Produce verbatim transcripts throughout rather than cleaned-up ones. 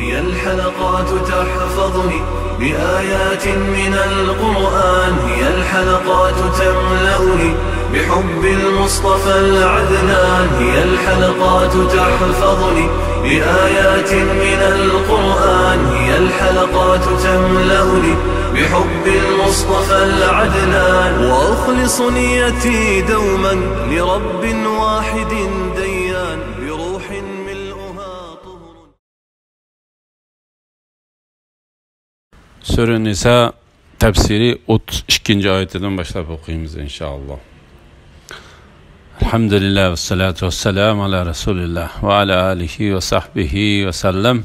هي الحلقات تحفظني بآيات من القرآن، هي الحلقات تملأني بحب المصطفى العدنان، هي الحلقات تحفظني بآيات من القرآن، هي الحلقات تملأني بحب المصطفى العدنان، وأخلص نيتي دوما لرب واحد ديان، بروح ملؤها طهر. سۈرە نىسا تەپسىرى ئوتتۇز ئىككىنچى ئايىتىدىن باشلاپ ئوقۇيمىز، ئىنشائاللا. الحمد لله والصلاة والسلام على رسول الله وعلى آله وصحبه وسلم.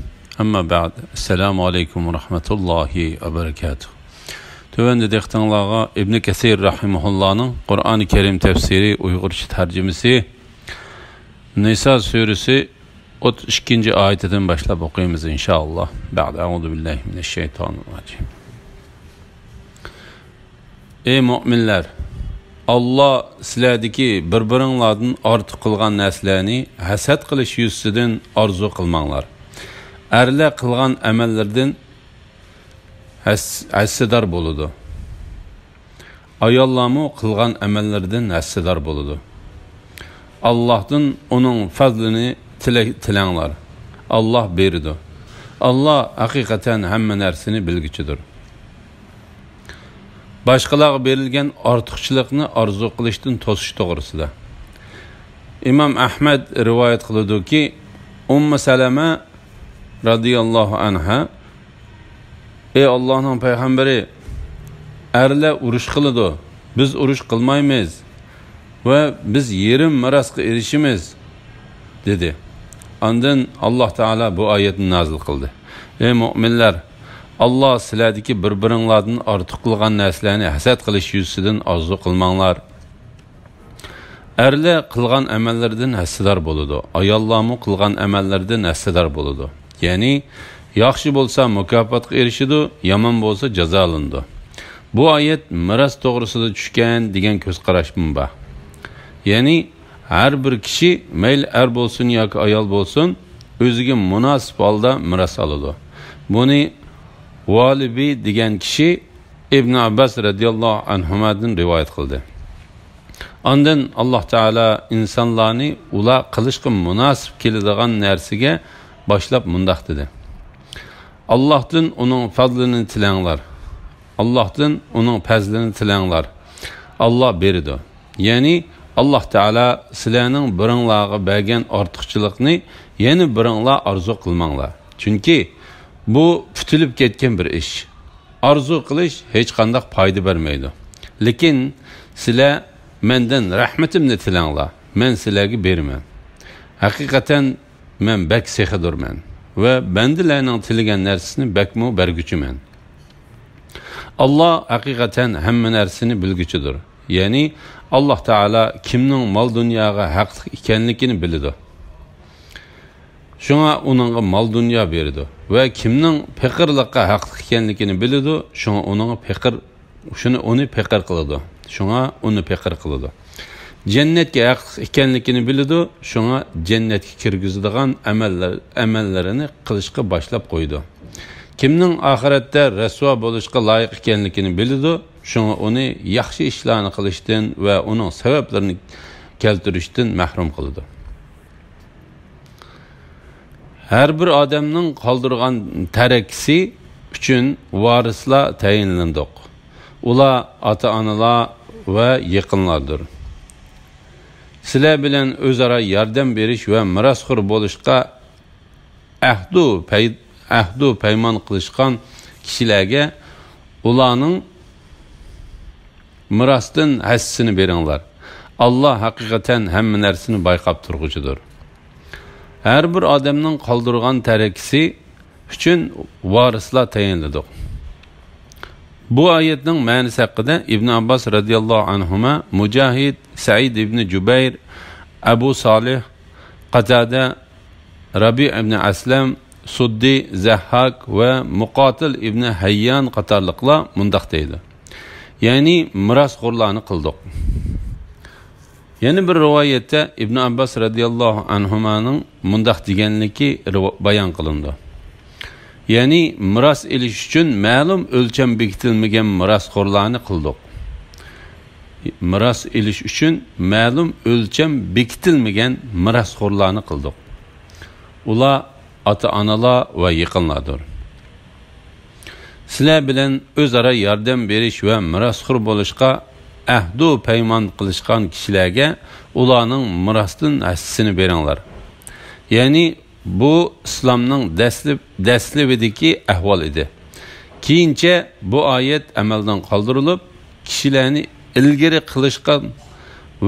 أما بعد. السلام عليكم ورحمة الله وبركاته. تۆۋەندە دىققىتىڭلارغا ئىبنى كەسىر رەھىمەھۇللانىڭ قۇرئانى كەرىم تەپسىرى ئۇيغۇرچە تەرجىمىسى، نىسا سۈرىسى ئوتتۇز ئىككىنچى ئايىتىدىن باشلاپ ئوقۇيمىز، ئىنشائاللا. بەئد، ئەئۇزۇ بىللاھى مىنەششەيتانىررەجىم. ئەي مۆمىنلەر! ئاللا سىلەردىكى بىر-بىرىڭلاردىن ئارتۇق قىلغان نەرسىلەرنى ھەسەت قىلىش يۈزىسىدىن ئارزۇ قىلماڭلار. ئەرلەر قىلغان ئەمەللىرىدىن ھەس-، ھەسسىدار بولىدۇ. ئاياللارمۇ قىلغان ئەمەللىرىدىن ھەسسىدار بولىدۇ. ئاللاھتىن ئۇنىڭ پەزلىنى تىلە-، تىلەڭلار. ئاللاھ بېرىدۇ. ئاللاھ ھەقىقەتەن ھەممە نەرسىنى بىلگۈچىدۇر. باشقىلارغا بېرىلگەن ئارتۇقچىلىقنى ئارزۇ قىلىشتىن توسۇش توغرىسىدا. ئىمام ئەھمەد رىۋايەت قىلىدۇكى، ئۇممۇ سەلەمە رەزىياللاھۇ ئەنھا، ئەي ئاللاھنىڭ پەيغەمبىرى، ئەرلەر ئۇرۇش قىلىدۇ، بىز ئۇرۇش قىلمايمىز ۋە بىز يېرىم مىراسقا ئېرىشىمىز، دېدى. ئاندىن ئاللاھ تائالا بۇ ئايەتنى نازىل قىلدى: ئەي مۆمىنلەر! ئاللاھ سىلەردىكى بىر-بىرىڭلاردىن ئارتۇق قىلغان نەرسىلەرنى ھەسەت قىلىش يۈزىسىدىن ئارزۇ قىلماڭلار. ئەرلەر قىلغان ئەمەللىرىدىن ھەسسىدار بولىدۇ، ئاياللارمۇ قىلغان ئەمەللىرىدىن ھەسسىدار بولىدۇ. يەنى، ياخشى بولسا مۇكاپاتقا ئېرىشىدۇ، يامان بولسا جازالىنىدۇ. بۇ ئايەت مىراس توغرىسىدا چۈشكەن دېگەن كۆز قاراشمۇ بار. يەنى، ھەر بىر كىشى، مەيلى ئەر بولسۇن ياكى ئايال بولسۇن، ئۆزىگە مۇناسىپ ھالدا مىراس ئالىدۇ. بۇنى ۋالىبى دېگەن كىشى ئىبن ئابباس رەزىياللاھۇ ئەنھۇمادىن رىۋايەت قىلدى. ئاندىن ئاللاھ تائالا ئىنسانلارنى ئۇلار قىلىشقا مۇناسىپ كېلىدىغان نەرسىگە باشلاپ مۇنداق دېدى: ئاللاھتىن ئۇنىڭ پەزلىنى تىلەڭلار. ئاللاھتىن ئۇنىڭ پەزلىنى تىلەڭلار. ئاللاھ بېرىدۇ. يەنى، ئاللاھ تائالا سىلەرنىڭ بىرىڭلارغا بەرگەن ئارتۇقچىلىقنى يەنە بىرىڭلار ئارزۇ قىلماڭلار. چۈنكى بۇ پۈتۈلۈپ كەتكەن بىر ئىش. ئارزۇ قىلىش ھېچقانداق پايدا بەرمەيدۇ. لېكىن سىلەر مەندىن رەھمىتىمنى تىلەڭلار، مەن سىلەرگە بېرىمەن. ھەقىقەتەن مەن بەك سېخىدۇرمەن ۋە بەندىلەرنىڭ تىلىگەن نەرسىسىنى بەكمۇ بەرگۈچىمەن. ئاللاھ ھەقىقەتەن ھەممە نەرسىنى بىلگۈچىدۇر. يەنى، ئاللاھ تائالا كىمنىڭ مال-دۇنياغا ھەقلىق ئىكەنلىكىنى بىلىدۇ. شۇڭا ئۇنىڭغا مال-دۇنيا بېرىدۇ ۋە كىمنىڭ پېقىرلىققا ھەقلىق ئىكەنلىكىنى بىلىدۇ، شۇڭا ئۇنىڭغا پېقىر، شۇنى، ئۇنى پېقىر قىلىدۇ. شۇڭا ئۇنى پېقىر قىلىدۇ. جەننەتكە ھەقلىق ئىكەنلىكىنى بىلىدۇ، شۇڭا جەننەتكە كىرگۈزىدىغان ئەمەللەر، ئەمەللىرىنى قىلىشقا باشلاپ قويىدۇ. كىمنىڭ ئاخىرەتتە رەسۋا بولۇشقا لايىق ئىكەنلىكىنى بىلىدۇ، شۇڭا ئۇنى ياخشى ئىشلارنى قىلىشتىن ۋە ئۇنىڭ سەۋەبلىرىنى كەلتۈرۈشتىن مەھرۇم قىلىدۇ. ھەر بىر ئادەمنىڭ قالدۇرغان تەرىكىسى ئۈچۈن ۋارىسلار تەيىنلىدۇق. ئۇلار ئاتا-ئانىلار ۋە يېقىنلاردۇر. سىلەر بىلەن ئۆزئارا ياردەم بېرىش ۋە مىراسخور بولۇشقا ئەھدۇ پەي-، ئەھدۇ پەيمان قىلىشقان كىشىلەرگە ئۇلارنىڭ مىراستىن ھەسسىسىنى بېرىڭلار. ئاللا ھەقىقەتەن ھەممە نەرسىنى بايقاپ تۇرغۇچىدۇر. ھەر بىر ئادەمنىڭ قالدۇرغان تەرىكىسى ئۈچۈن ۋارىسلار تەيىنلىدۇق. بۇ ئايەتنىڭ مەنىسى ھەققىدە ئىبن ئابباس رەزىياللاھۇ ئەنھۇما، مۇجاھىد، سەئىد ئىبن جۇبەير، ئەبۇ سالىھ، قاتادە، رەبىئ ئىبن ئەسلەم، سۇددى، زەھھاك ۋە مۇقاتىل ئىبن ھەييان قاتارلىقلار مۇنداق دەيدۇ، يەنى مىراسخورلارنى قىلدۇق. يەنە بىر رىۋايەتتە ئىبن ئابباس رەزىياللاھۇ ئەنھۇمانىڭ مۇنداق دېگەنلىكى رىۋا-، بايان قىلىنىدۇ. يەنى مىراس ئېلىش ئۈچۈن مەلۇم ئۆلچەم بېكىتىلمىگەن مىراسخورلارنى قىلدۇق. مىراس ئېلىش ئۈچۈن مەلۇم ئۆلچەم بېكىتىلمىگەن مىراسخورلارنى قىلدۇق. ئۇلار ئاتا-ئانىلار ۋە يېقىنلاردۇر. سىلەر بىلەن ئۆزئارا ياردەم بېرىش ۋە مىراسخور بولۇشقا ئەھدۇ پەيمان قىلىشقان كىشىلەرگە ئۇلارنىڭ مىراستىن ھەسسىسىنى بېرىڭلار. يەنى بۇ ئىسلامنىڭ دەسلىپ-، دەسلىۋىدىكى ئەھۋال ئىدى. كېيىنچە بۇ ئايەت ئەمەلدىن قالدۇرۇلۇپ، كىشىلەرنى ئىلگىرى قىلىشقان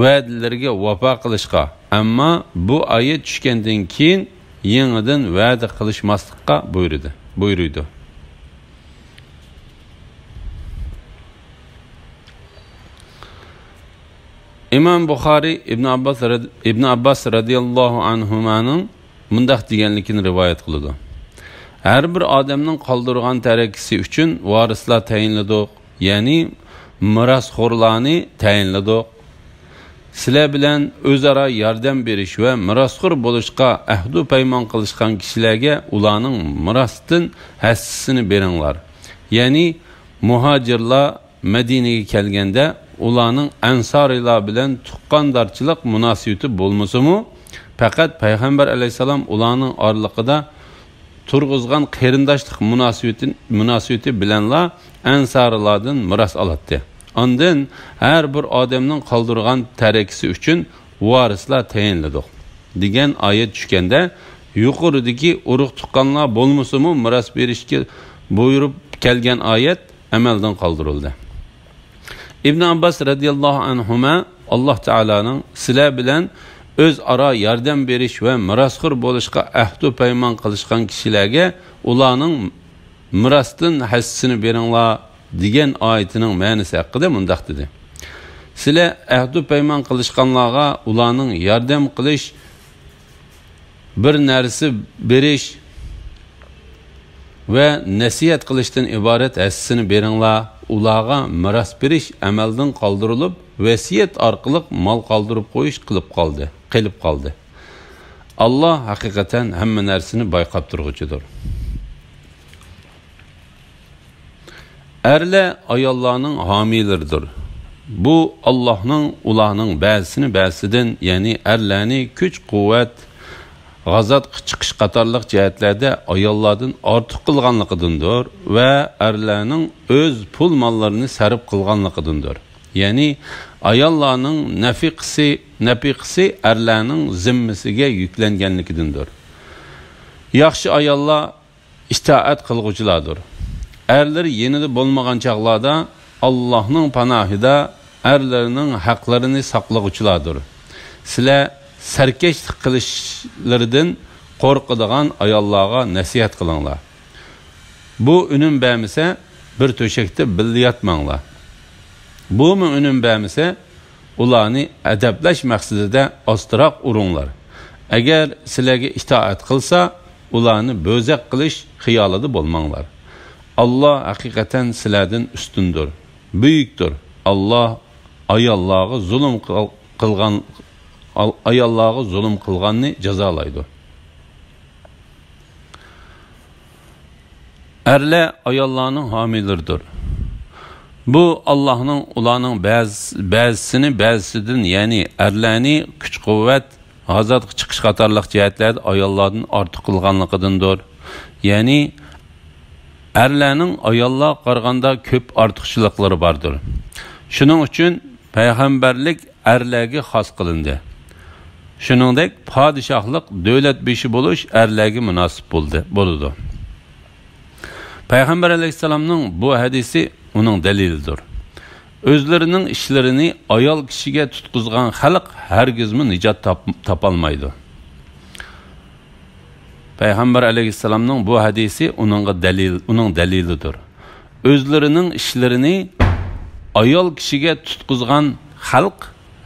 ۋەدىلىرىگە ۋاپا قىلىشقا، ئەمما بۇ ئايەت چۈشكەندىن كېيىن يېڭىدىن ۋەدە قىلىشماسلىققا بۇيرۇدى، بۇيرۇيدۇ. ئىمام بۇخارىي ئىبن ئابباس رەد-، ئىبن ئابباس رەزىياللاھۇ ئەنھۇمانىڭ مۇنداق دېگەنلىكىنى رىۋايەت قىلىدۇ: ھەر بىر ئادەمنىڭ قالدۇرغان تەرىكىسى ئۈچۈن ۋارىسلار تەيىنلىدۇق، يەنى مىراسخورلارنى تەيىنلىدۇق. سىلەر بىلەن ئۆزئارا ياردەم بېرىش ۋە مىراسخور بولۇشقا ئەھدۇ پەيمان قىلىشقان كىشىلەرگە ئۇلارنىڭ مىراستىن ھەسسىسىنى بېرىڭلار. يەنى مۇھاجىرلار مەدىنىگە كەلگەندە، ئۇلارنىڭ ئەنسارىيلار بىلەن تۇغقاندارچىلىق مۇناسىۋىتى بولمىسىمۇ، پەقەت پەيغەمبەر ئەلەيھىسسالام ئۇلارنىڭ ئارىلىقىدا تۇرغۇزغان قېرىنداشلىق مۇناسىۋىتى، مۇناسىۋىتى بىلەنلا ئەنسارىيلاردىن مىراس ئالاتتى. ئاندىن ھەر بىر ئادەمنىڭ قالدۇرغان تەرىكىسى ئۈچۈن ۋارىسلار تەيىنلىدۇق، دېگەن ئايەت چۈشكەندە، يۇقىرىدىكى ئۇرۇق-تۇغقانلار بولمىسىمۇ مىراس بېرىشكە بۇيرۇپ كەلگەن ئايەت ئەمەلدىن قالدۇرۇلدى. ئىبن ئابباس رەزىياللاھۇ ئەنھۇما، ئاللاھ تائالانىڭ سىلەر بىلەن ئۆزئارا ياردەم بېرىش ۋە مىراسخور بولۇشقا ئەھدۇ پەيمان قىلىشقان كىشىلەرگە ئۇلارنىڭ مىراستىن ھەسسىسىنى بېرىڭلار، دېگەن ئايىتىنىڭ مەنىسى ھەققىدە مۇنداق دېدى: سىلەر ئەھدۇ پەيمان قىلىشقانلارغا ئۇلارنىڭ ياردەم قىلىش، بىر نەرسە بېرىش ۋە نەسىھەت قىلىشتىن ئىبارەت ھەسسىسىنى بېرىڭلار. ئۇلارغا مىراس بېرىش ئەمەلدىن قالدۇرۇلۇپ، ۋەسىيەت ئارقىلىق مال قالدۇرۇپ قويۇش قىلىپ قالدى، قېلىپ قالدى. ئاللاھ ھەقىقەتەن ھەممە نەرسىنى بايقاپ تۇرغۇچىدۇر. ئەرلەر ئاياللارنىڭ ھامىيلىرىدۇر. بۇ ئاللاھنىڭ ئۇلارنىڭ بەزىسىنى بەزىسىدىن، يەنى ئەرلەرنى كۈچ-قۇۋۋەت، غازاتقا چىقىش قاتارلىق جەھەتلەردە ئاياللاردىن ئارتۇق قىلغانلىقىدىندۇر ۋە ئەرلەرنىڭ ئۆز پۇل-ماللىرىنى سەرپ قىلغانلىقىدىندۇر. يەنى ئاياللارنىڭ نەفىقىسى، نەپىقىسى ئەرلەرنىڭ زىممىسىگە يۈكلەنگەنلىكىدىندۇر. ياخشى ئاياللار ئىتائەت قىلغۇچىلاردۇر. ئەرلىرى يېنىدا بولمىغان چاغلاردا ئاللاھنىڭ پاناھىدا ئەرلىرىنىڭ ھەقلىرىنى ساقلىغۇچىلاردۇر. سىلەر سەركەشلىك قىلىشلىرىدىن قورقىدىغان ئاياللارغا نەسىھەت قىلىڭلار. بۇ ئۈنۈم بەرمىسە، بىر تۆشەكتە بىللە ياتماڭلار. بۇمۇ ئۈنۈم بەرمىسە، ئۇلارنى ئەدەپلەش مەقسىتىدە ئاستىراق ئۇرۇڭلار. ئەگەر سىلەرگە ئىتائەت قىلسا، ئۇلارنى بۆزەك قىلىش خىيالىدا بولماڭلار. ئاللاھ ھەقىقەتەن سىلەردىن ئۈستۈندۇر، بۈيۈكتۇر. ئاللاھ ئاياللارغا زۇلۇم قىل-، قىلغان، ئاياللارغا زۇلۇم قىلغاننى جازالايدۇ. ئەرلەر ئاياللارنىڭ ھامىيلىرىدۇر. بۇ ئاللاھنىڭ ئۇلارنىڭ بەز-، بەزىسىنى بەزىسىدىن، يەنى ئەرلەرنى كۈچ-قۇۋۋەت، ھازاتقا چىقىش قاتارلىق جەھەتلەردە ئاياللاردىن ئارتۇق قىلغانلىقىدىندۇر. يەنى ئەرلەرنىڭ ئاياللارغا قارىغاندا كۆپ ئارتۇقچىلىقلىرى باردۇر. شۇنىڭ ئۈچۈن پەيغەمبەرلىك ئەرلەرگە خاس قىلىندى. شۇنىڭدەك پادىشاھلىق، دۆلەت بېشى بولۇش ئەرلەرگە مۇناسىپ بولدى، بولىدۇ. پەيغەمبەر ئەلەيھىسسالامنىڭ بۇ ھەدىسى ئۇنىڭ دەلىلىدۇر. ئۆزلىرىنىڭ ئىشلىرىنى ئايال كىشىگە تۇتقۇزغان خەلق ھەرگىزمۇ نىجات تاپ-، تاپالمايدۇ. پەيغەمبەر ئەلەيھىسسالامنىڭ بۇ ھەدىسى ئۇنىڭغا دەلىل، ئۇنىڭ دەلىلىدۇر. ئۆزلىرىنىڭ ئىشلىرىنى ئايال كىشىگە تۇتقۇزغان خەلق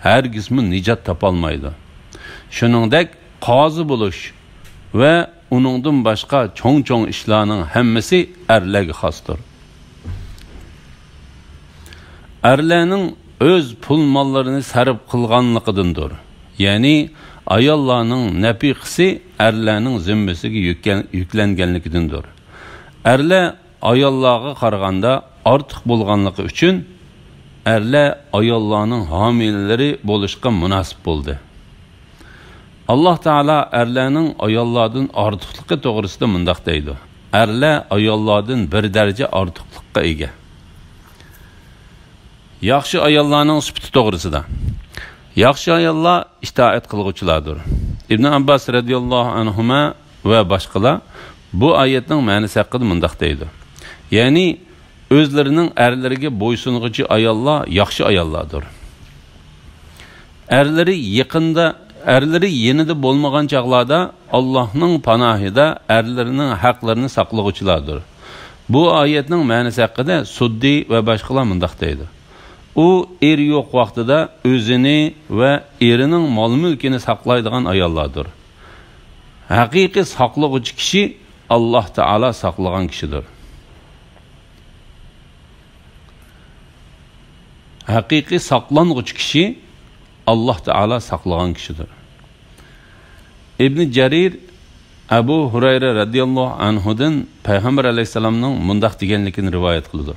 ھەرگىزمۇ نىجات تاپالمايدۇ. شۇنىڭدەك قازى بولۇش ۋە ئۇنىڭدىن باشقا چوڭ-چوڭ ئىشلارنىڭ ھەممىسى ئەرلەرگە خاستۇر. ئەرلەرنىڭ ئۆز پۇل-ماللىرىنى سەرپ قىلغانلىقىدىندۇر. يەنى ئاياللارنىڭ نەپىقىسى ئەرلەرنىڭ زىممىسىگە يۈكلەن-، يۈكلەنگەنلىكىدىندۇر. ئەرلەر ئاياللارغا قارىغاندا ئارتۇق بولغانلىقى ئۈچۈن، ئەرلەر ئاياللارنىڭ ھامىيلىرى بولۇشقا مۇناسىپ بولدى. ئاللاھ تائالا ئەرلەرنىڭ ئاياللاردىن ئارتۇقلۇقى توغرىسىدا مۇنداق دەيدۇ: ئەرلەر ئاياللاردىن بىر دەرىجە ئارتۇقلۇققا ئىگە. ياخشى ئاياللارنىڭ سۈپىتى توغرىسىدا. ياخشى ئاياللار ئىتائەت قىلغۇچىلاردۇر. ئىبن ئابباس رەزىياللاھۇ ئەنھۇما ۋە باشقىلار بۇ ئايەتنىڭ مەنىسى ھەققىدە مۇنداق دەيدۇ: يەنى ئۆزلىرىنىڭ ئەرلىرىگە بويسۇنغۇچى ئاياللار ياخشى ئاياللاردۇر. ئەرلىرى يېقىندا، ئەرلىرى يېنىدا بولمىغان چاغلاردا ئاللاھنىڭ پاناھىدا ئەرلىرىنىڭ ھەقلىرىنى ساقلىغۇچىلاردۇر. بۇ ئايەتنىڭ مەنىسى ھەققىدە سۇددى ۋە باشقىلار مۇنداق دەيدۇ: ئۇ ئېرى يوق ۋاقتىدا ئۆزىنى ۋە ئېرىنىڭ مال-مۈلكىنى ساقلايدىغان ئاياللاردۇر. ھەقىقىي ساقلىغۇچى كىشى ئاللاھ تائالا ساقلىغان كىشىدۇر. ھەقىقىي ساقلانغۇچى كىشى ئاللاھ تائالا ساقلىغان كىشىدۇر. ئىبنى جەرىر ئەبۇ ھۇرەيرە رەزىياللاھۇ ئەنھۇدىن پەيغەمبەر ئەلەيھىسسالامنىڭ مۇنداق دېگەنلىكىنى رىۋايەت قىلىدۇ: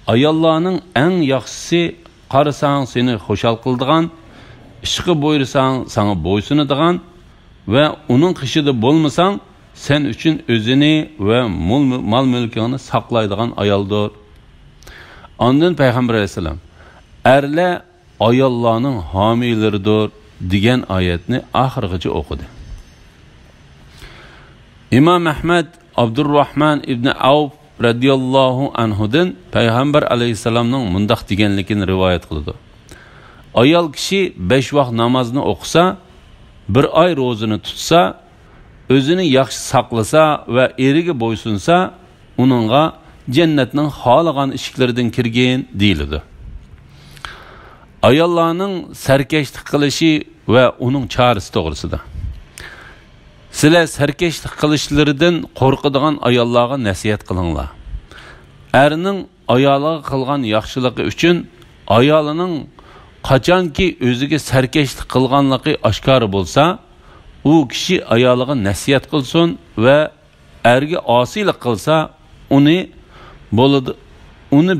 ئاياللارنىڭ ئەڭ ياخشىسى، قارىساڭ سېنى خۇشال قىلىدىغان، ئىشقا بۇيرۇساڭ ساڭا بويسۇنىدىغان ۋە ئۇنىڭ قېشىدا بولمىساڭ سەن ئۈچۈن ئۆزىنى ۋە مول-، مال-مۈلكىڭنى ساقلايدىغان ئايالدۇر. ئاندىن پەيغەمبەر ئەلەيھىسسالام، ئەرلەر ئاياللارنىڭ ھامىيلىرىدۇر دېگەن ئايەتنى ئاخىرغىچە ئوقۇدى. ئىمام ئەھمەد ئابدۇرراھمان ئىبنى ئەۋف رەزىياللاھۇ ئەنھۇدىن پەيغەمبەر ئەلەيھىسسالامنىڭ مۇنداق دېگەنلىكىنى رىۋايەت قىلىدۇ: ئايال كىشى بەش ۋاق نامازنى ئوقۇسا، بىر ئاي روزىنى تۇتسا، ئۆزىنى ياخشى ساقلىسا ۋە ئېرىگە بويسۇنسا، ئۇنىڭغا جەننەتنىڭ خالىغان ئىشىكلىرىدىن كىرگىن دېيىلىدۇ. ئاياللارنىڭ سەركەشلىك قىلىشى ۋە ئۇنىڭ چارىسى توغرىسىدا. سىلەر سەركەشلىك قىلىشلىرىدىن قورقىدىغان ئاياللارغا نەسىھەت قىلىڭلار. ئەرنىڭ ئايالىغا قىلغان ياخشىلىقى ئۈچۈن ئايالىنىڭ قاچانكى ئۆزىگە سەركەشلىك قىلغانلىقى ئاشكارا بولسا، ئۇ كىشى ئايالىغا نەسىھەت قىلسۇن ۋە ئەرگە ئاسىيلىق قىلسا، ئۇنى بولىدۇ، ئۇنى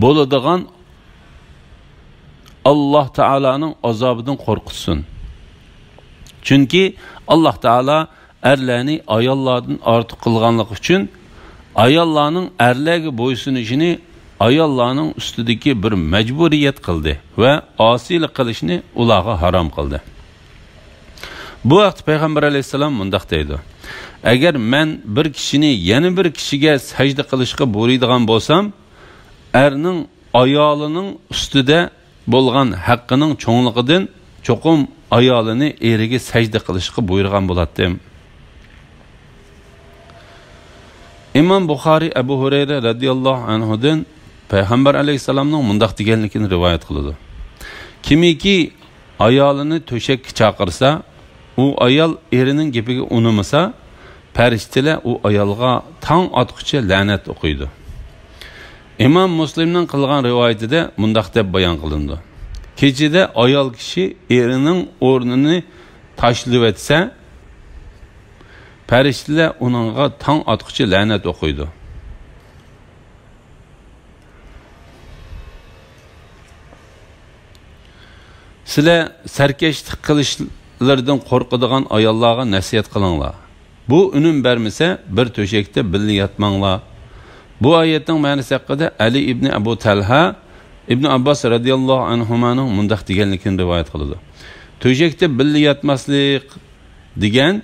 بولىدىغان ئاللاھ تائالانىڭ ئازابىدىن قورقۇتسۇن. چۈنكى ئاللاھ تائالا ئەرلەرنى ئاياللاردىن ئارتۇق قىلغانلىقى ئۈچۈن، ئاياللارنىڭ ئەرلەرگە بويسۇنۇشىنى ئاياللارنىڭ ئۈستىدىكى بىر مەجبۇرىيەت قىلدى ۋە ئاسىيلىق قىلىشنى ئۇلارغا ھارام قىلدى. بۇ ھەقتە پەيغەمبەر ئەلەيھىسسالام مۇنداق دەيدۇ: ئەگەر مەن بىر كىشىنى يەنە بىر كىشىگە سەجدە قىلىشقا بۇيرۇيدىغان بولسام، ئەرنىڭ ئايالىنىڭ ئۈستىدە بولغان ھەققىنىڭ چوڭلۇقىدىن چوقۇم ئايالىنى ئېرىگە سەجدە قىلىشقا بۇيرۇغان بولاتتىم. ئىمام بۇخارىي ئەبۇ ھۇرەيرە رەزىياللاھۇ ئەنھۇدىن پەيغەمبەر ئەلەيھىسسالامنىڭ مۇنداق دېگەنلىكىنى رىۋايەت قىلىدۇ: كىمكى ئايالىنى تۆشەككە چاقىرسا، ئۇ ئايال ئېرىنىڭ گېپىگە ئۇنىمىسا، پەرىشتىلەر ئۇ ئايالغا تاڭ ئاتقۇچە لەنەت ئوقۇيدۇ. ئىمام مۇسلىمنىڭ قىلغان رىۋايىتىدە مۇنداق دەپ بايان قىلىنىدۇ: كېچىدە ئايال كىشى ئېرىنىڭ ئورنىنى تاشلىۋەتسە، پەرىشتىلەر ئۇنىڭغا تاڭ ئاتقۇچە لەنەت ئوقۇيدۇ. سىلەر سەركەشلىك قىلىشلىرىدىن قورقىدىغان ئاياللارغا نەسىھەت قىلىڭلار. بۇ ئۈنۈم بەرمىسە، بىر تۆشەكتە بىللە ياتماڭلار. بۇ ئايەتنىڭ مەنىسى ھەققىدە ئەلى ئىبنى ئەبۇ تەلھە ئىبنى ئابباس رەزىياللاھۇ ئەنھۇمانىڭ مۇنداق دېگەنلىكىنى رىۋايەت قىلىدۇ: تۆشەكتە بىللە ياتماسلىق دېگەن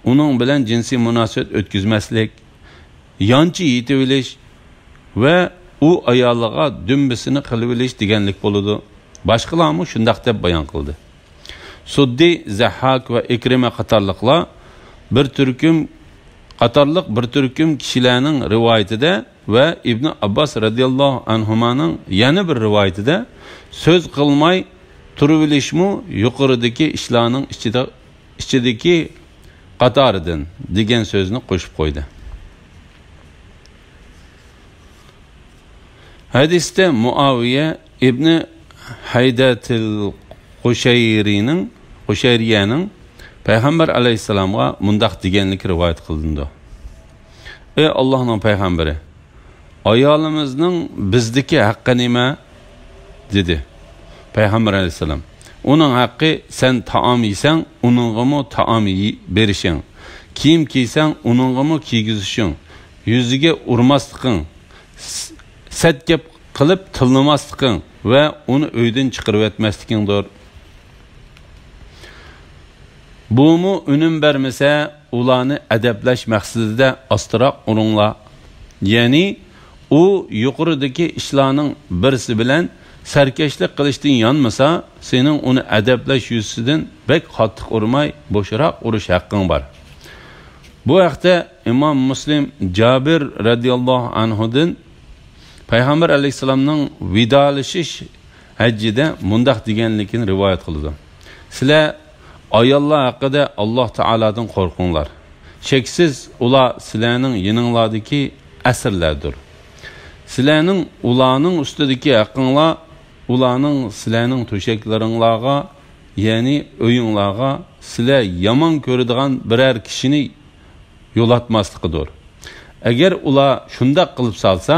ئۇنىڭ بىلەن جىنسىي مۇناسىۋەت ئۆتكۈزمەسلىك، يانچە يېتىۋېلىش ۋە ئۇ ئايالىغا دۈمبىسىنى قىلىۋېلىش دېگەنلىك بولىدۇ. باشقىلارمۇ شۇنداق دەپ بايان قىلدى. سۇددى، زەھھاك ۋە ئىكرىمە قاتارلىقلار بىر تۈركۈم، قاتارلىق بىر تۈركۈم كىشىلەرنىڭ رىۋايىتىدە ۋە ئىبنى ئابباس رەزىياللاھۇ ئەنھۇمانىڭ يەنە بىر رىۋايىتىدە سۆز قىلماي تۇرۇۋېلىشمۇ يۇقىرىدىكى ئىشلارنىڭ ئىچىدە، ئىچىدىكى قاتارىدىن دېگەن سۆزنى قوشۇپ قويدى. ھەدىستە مۇئاۋىيە ئىبنى ھەيدەتىل قۇشەيرىنىڭ، قۇشەيرىيەنىڭ پەيغەمبەر ئەلەيھىسسالامغا مۇنداق دېگەنلىكى رىۋايەت قىلىنىدۇ: ئەي ئاللاھنىڭ پەيغەمبىرى، ئايالىمىزنىڭ بىزدىكى ھەققى نېمە؟ دېدى پەيغەمبەر ئەلەيھىسسالام. ئۇنىڭ ھەققى، سەن تائام يېسەڭ، ئۇنىڭغىمۇ تائام يېي-، بېرىشىڭ، كىيىم كىيسەڭ، ئۇنىڭغىمۇ كىيگۈزۈشۈڭ، يۈزىگە ئۇرماسلىقىڭ، س-، سەت گەپ قىلىپ تىللىماسلىقىڭ ۋە ئۇنى ئۆيدىن چىقىرىۋەتمەسلىكىڭدۇر. بۇمۇ ئۈنۈم بەرمىسە، ئۇلارنى ئەدەپلەش مەقسىتىدە ئاستىراق ئۇرۇڭلار. يەنى، ئۇ يۇقىرىدىكى ئىشلارنىڭ بىرسى بىلەن سەركەشلىك قىلىشتىن يانمىسا، سېنىڭ ئۇنى ئەدەپلەش يۈزىسىدىن بەك قاتتىق ئۇرماي، بوشراق ئۇرۇش ھەققىڭ بار. بۇ ھەقتە ئىمام مۇسلىم جابىر رەزىياللاھۇ ئەنھۇدىن پەيغەمبەر ئەلەيھىسسالامنىڭ ۋىدالىشىش ھەججىدە مۇنداق دېگەنلىكىنى رىۋايەت قىلىدۇ: سىلەر ئاياللار ھەققىدە ئاللاھ تائالادىن قورقۇڭلار. شەكسىز، ئۇلار سىلەرنىڭ يېنىڭلاردىكى ئەسىرلەردۇر. سىلەرنىڭ ئۇلارنىڭ ئۈستىدىكى ھەققىڭلار، ئۇلارنىڭ سىلەرنىڭ تۆشەكلىرىڭلارغا، يەنى ئۆيۈڭلارغا، سىلەر يامان كۆرىدىغان بىرەر كىشىنى يولاتماسلىقىدۇر. ئەگەر ئۇلار شۇنداق قىلىپ سالسا،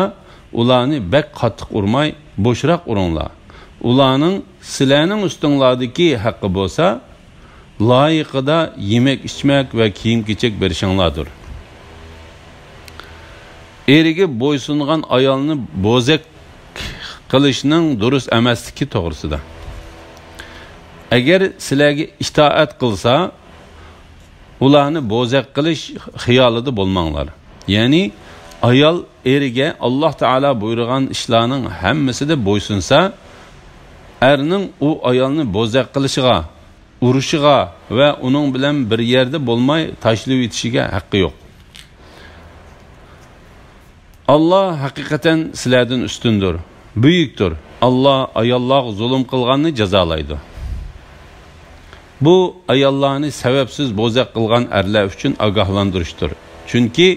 ئۇلارنى بەك قاتتىق ئۇرماي، بوشراق ئۇرۇڭلار. ئۇلارنىڭ سىلەرنىڭ ئۈستۈڭلاردىكى ھەققى بولسا، لايىقىدا يېمەك-ئىچمەك ۋە كىيىم-كېچەك بېرىشىڭلاردۇر. ئېرىگە بويسۇنغان ئايالنى بوزەك قىلىشنىڭ دۇرۇس ئەمەسلىكى توغرىسىدا. ئەگەر سىلەرگە ئىتائەت قىلسا، ئۇلارنى بوزەك قىلىش خىيالىدا بولماڭلار. يەنى ئايال ئېرىگە ئاللاھ تائالا بۇيرۇغان ئىشلارنىڭ ھەممىسىدە بويسۇنسا، ئەرنىڭ ئۇ ئايالنى بوزەك قىلىشىغا، ئۇرۇشىغا ۋە ئۇنىڭ بىلەن بىر يەردە بولماي تاشلىۋېتىشىگە ھەققى يوق. ئاللاھ ھەقىقەتەن سىلەردىن ئۈستۈندۇر، بۈيۈكتۇر. ئاللاھ ئاياللارغا زۇلۇم قىلغاننى جازالايدۇ. بۇ ئاياللارنى سەۋەبسىز بوزەك قىلغان ئەرلەر ئۈچۈن ئاگاھلاندۇرۇشتۇر. چۈنكى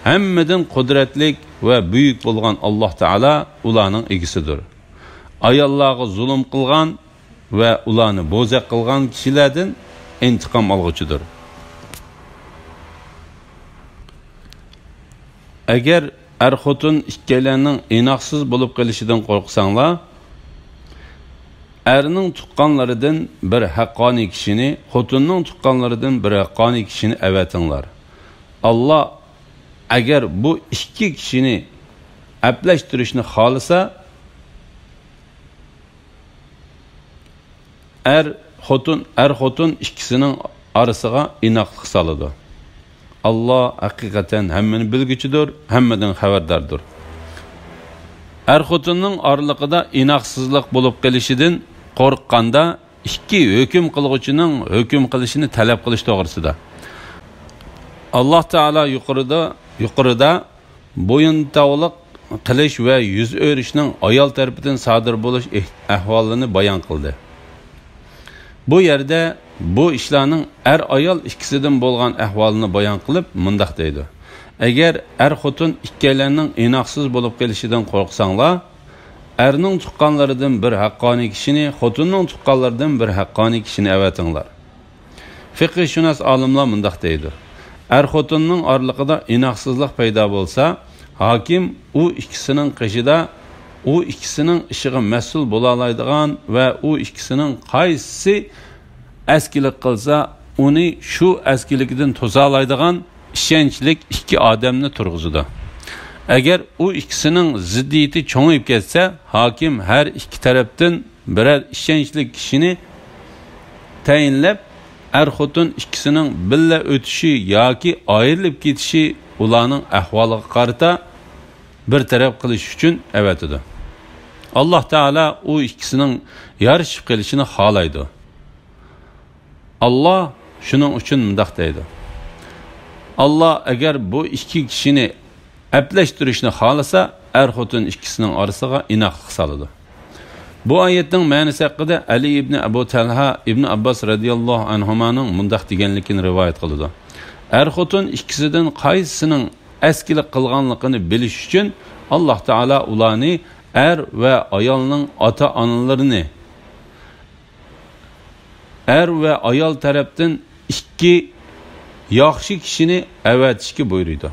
ھەممىدىن قۇدرەتلىك ۋە بۈيۈك بولغان ئاللاھ تائالا ئۇلارنىڭ ئىگىسىدۇر. ئاياللارغا زۇلۇم قىلغان ۋە ئۇلارنى بوزەك قىلغان كىشىلەردىن ئىنتىقام ئالغۇچىدۇر. ئەگەر ئەر-خوتۇن ئىككىيلەننىڭ ئىناقسىز بولۇپ قېلىشىدىن قورقساڭلار، ئەرنىڭ تۇغقانلىرىدىن بىر ھەققانىي كىشىنى، خوتۇننىڭ تۇغقانلىرىدىن بىر ھەققانىي كىشىنى ئەۋەتىڭلار. ئاللاھ ئەگەر بۇ ئىككى كىشىنى ئەپلەشتۈرۈشنى خالىسا، ئەر خوتۇن، ئەر خوتۇن ئىككىسىنىڭ ئارىسىغا ئىناقلىق سالىدۇ. ئاللاھ ھەقىقەتەن ھەممىنى بىلگۈچىدۇر، ھەممىدىن خەۋەرداردۇر. ئەر خوتۇننىڭ ئارىلىقىدا ئىناقسىزلىق بولۇپ قېلىشىدىن قورققاندا، ئىككى ھۆكۈم قىلغۇچىنىڭ ھۆكۈم قىلىشىنى تەلەپ قىلىش توغرىسىدا. ئاللاھ تائالا يۇقىرىدا، يۇقىرىدا بويۇنتاۋلىق قىلىش ۋە يۈز ئۆرۈشنىڭ ئايال تەرىپىدىن سادىر بولۇش ئېھ-، ئەھۋالىنى بايان قىلدى. بۇ يەردە بۇ ئىشلارنىڭ ئەر-ئايال ئىككىسىدىن بولغان ئەھۋالىنى بايان قىلىپ مۇنداق دەيدۇ: ئەگەر ئەر-خوتۇن ئىككىيلەننىڭ ئىناقسىز بولۇپ قېلىشىدىن قورقساڭلار، ئەرنىڭ تۇغقانلىرىدىن بىر ھەققانىي كىشىنى، خوتۇننىڭ تۇغقانلىرىدىن بىر ھەققانىي كىشىنى ئەۋەتىڭلار. فىقھشۇناس ئالىملار مۇنداق دەيدۇ: ئەر-خوتۇننىڭ ئارىلىقىدا ئىناقسىزلىق پەيدا بولسا، ھاكىم ئۇ ئىككىسىنىڭ قېشىدا ئۇ ئىككىسىنىڭ ئىشىغا مەسئۇل بولالايدىغان ۋە ئۇ ئىككىسىنىڭ قايسىسى ئەسكىلىك قىلسا، ئۇنى شۇ ئەسكىلىكىدىن توسالايدىغان ئىشەنچلىك ئىككى ئادەمنى تۇرغۇزىدۇ. ئەگەر ئۇ ئىككىسىنىڭ زىددىيىتى چوڭىيىپ كەتسە، ھاكىم ھەر ئىككى تەرەپتىن بىرەر ئىشەنچلىك كىشىنى تەيىنلەپ، ئەر-خوتۇن ئىككىسىنىڭ بىللە ئۆتۈشى ياكى ئايرىلىپ كېتىشى ئۇلارنىڭ ئەھۋالىغا قارىتا بىر تەرەپ قىلىش ئۈچۈن ئەۋەتىدۇ. ئاللاھ تائالا ئۇ ئىككىسىنىڭ يارىشىپ قېلىشىنى خالايدۇ. ئاللاھ شۇنىڭ ئۈچۈن مۇنداق دەيدۇ: ئاللاھ ئەگەر بۇ ئىككى كىشىنى ئەپلەشتۈرۈشنى خالىسا، ئەر-خوتۇن ئىككىسىنىڭ ئارىسىغا ئىناقلىق سالىدۇ. بۇ ئايەتنىڭ مەنىسى ھەققىدە ئەلى ئىبنى ئەبۇ تەلھا ئىبنى ئابباس رەزىياللاھۇ ئەنھۇمانىڭ مۇنداق دېگەنلىكىنى رىۋايەت قىلىدۇ: ئەر-خوتۇن ئىككىسىدىن قايسىسىنىڭ ئەسكىلىك قىلغانلىقىنى بىلىش ئۈچۈن، ئاللاھ تائالا ئۇلارنى ئەر ۋە ئايالنىڭ ئاتا-ئانىلىرىنى، ئەر ۋە ئايال تەرەپتىن ئىككى ياخشى كىشىنى ئەۋەتىشكە بۇيرۇيدۇ.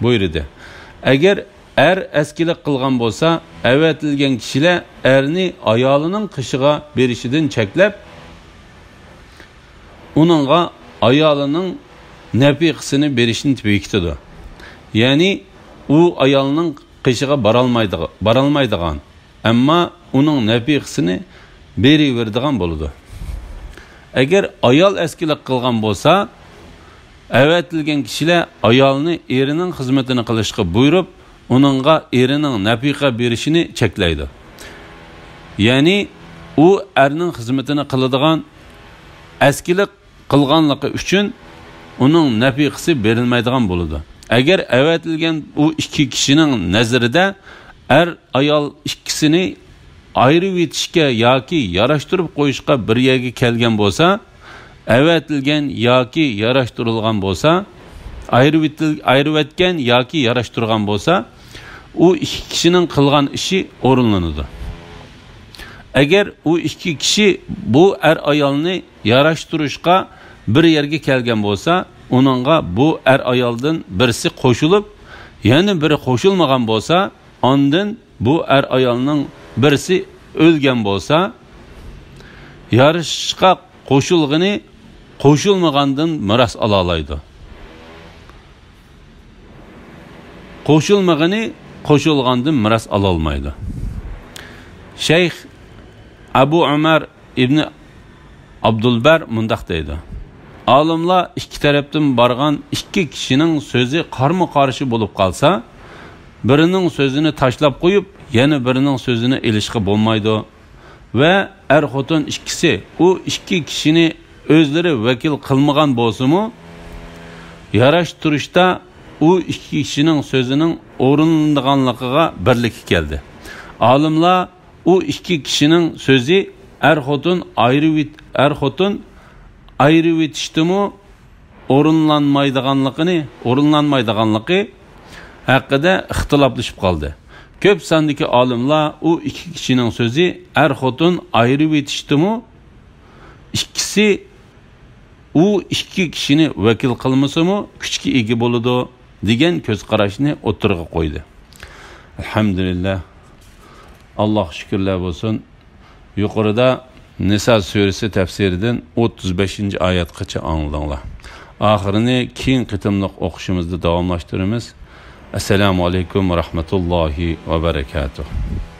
بۇيرۇدى. ئەگەر ئەر ئەسكىلىك قىلغان بولسا، ئەۋەتىلگەن كىشىلەر ئەرنى ئايالىنىڭ قېشىغا بېرىشىدىن چەكلەپ، ئۇنىڭغا ئايالىنىڭ نەپىقىسىنى بېرىشنى بېكىتىدۇ. يەنى ئۇ ئايالنىڭ قېشىغا بارالمايدىغ-، بارالمايدىغان، ئەمما ئۇنىڭ نەپىقىسىنى بېرىۋېرىدىغان بولىدۇ. ئەگەر ئايال ئەسكىلىك قىلغان بولسا، ئەۋەتىلگەن كىشىلەر ئايالنى ئېرىنىڭ خىزمىتىنى قىلىشقا بۇيرۇپ، ئۇنىڭغا ئېرىنىڭ نەپىقە بېرىشىنى چەكلەيدۇ. يەنى ئۇ ئەرنىڭ خىزمىتىنى قىلىدىغان، ئەسكىلىك قىلغانلىقى ئۈچۈن ئۇنىڭ نەپىقىسى بېرىلمەيدىغان بولىدۇ. ئەگەر ئەۋەتىلگەن ئۇ ئىككى كىشىنىڭ نەزىرىدە ئەر ئايال ئىككىسىنى ئايرىۋېتىشكە ياكى ياراشتۇرۇپ قويۇشقا بىر يەرگە كەلگەن بولسا، ئەۋەتىلگەن ياكى ياراشتۇرۇلغان بولسا، ئايرىۋېتىل-، ئايرىۋەتكەن ياكى ياراشتۇرغان بولسا، ئۇ ئىككى كىشىنىڭ قىلغان ئىشى ئورۇنلىنىدۇ. ئەگەر ئۇ ئىككى كىشى بۇ ئەر ئايالنى ياراشتۇرۇشقا بىر يەرگە كەلگەن بولسا، ئۇنىڭغا بۇ ئەر ئايالدىن بىرسى قوشۇلۇپ، يەنە بىرى قوشۇلمىغان بولسا، ئاندىن بۇ ئەر ئايالنىڭ بىرسى ئۆلگەن بولسا، يارىشىشقا قوشۇلغىنى قوشۇلمىغاندىن مىراس ئالالايدۇ. قوشۇلمىغىنى قوشۇلغاندىن مىراس ئالالمايدۇ. شەيخ ئەبۇ ئۆمەر ئىبنى ئابدۇلبەر مۇنداق دەيدۇ: ئالىملار ئىككى تەرەپتىن بارغان ئىككى كىشىنىڭ سۆزى قارمۇ قارشى بولۇپ قالسا، بىرىنىڭ سۆزىنى تاشلاپ قويۇپ، يەنە بىرىنىڭ سۆزىنى ئېلىشقا بولمايدۇ. ۋە ئەر-خوتۇن ئىككىسى ئۇ ئىككى كىشىنى ئۆزلىرى ۋەكىل قىلمىغان بولسىمۇ، ياراشتۇرۇشتا ئۇ ئىككى كىشىنىڭ سۆزىنىڭ ئورۇنلىنىدىغانلىقىغا بىرلىككە كەلدى. ئالىملار ئۇ ئىككى كىشىنىڭ سۆزى ئەر-خوتۇن ئايرىۋېت-، ئەر-خوتۇن ئايرىۋېتىشتىمۇ ئورۇنلانمايدىغانلىقىنى، ئورۇنلانمايدىغانلىقى ھەققىدە ئىختىلاپلىشىپ قالدى. كۆپ ساندىكى ئالىملار ئۇ ئىككى كىشىنىڭ سۆزى ئەر-خوتۇن ئايرىۋېتىشتىمۇ ئىككىسى ئۇ ئىككى كىشىنى ۋەكىل قىلمىسىمۇ كۈچكە ئىگە بولىدۇ دېگەن كۆز قاراشنى ئوتتۇرىغا قويدى. ئەلھەمدۇلىللاھ. ئاللاھقا شۈكۈرلەر بولسۇن. يۇقىرىدا نىسا سۈرىسى تەپسىرىدىن ئوتتۇز بەشىنچى ئايەتقىچە ئاڭلىدىڭلار. ئاخىرىنى كېيىن قېتىملىق ئوقۇشىمىزدا داۋاملاشتۇرىمىز. ئەسسالامۇ ئەلەيكۇم ۋە رەھمەتۇللاھى ۋە بەرەكاتۇھ.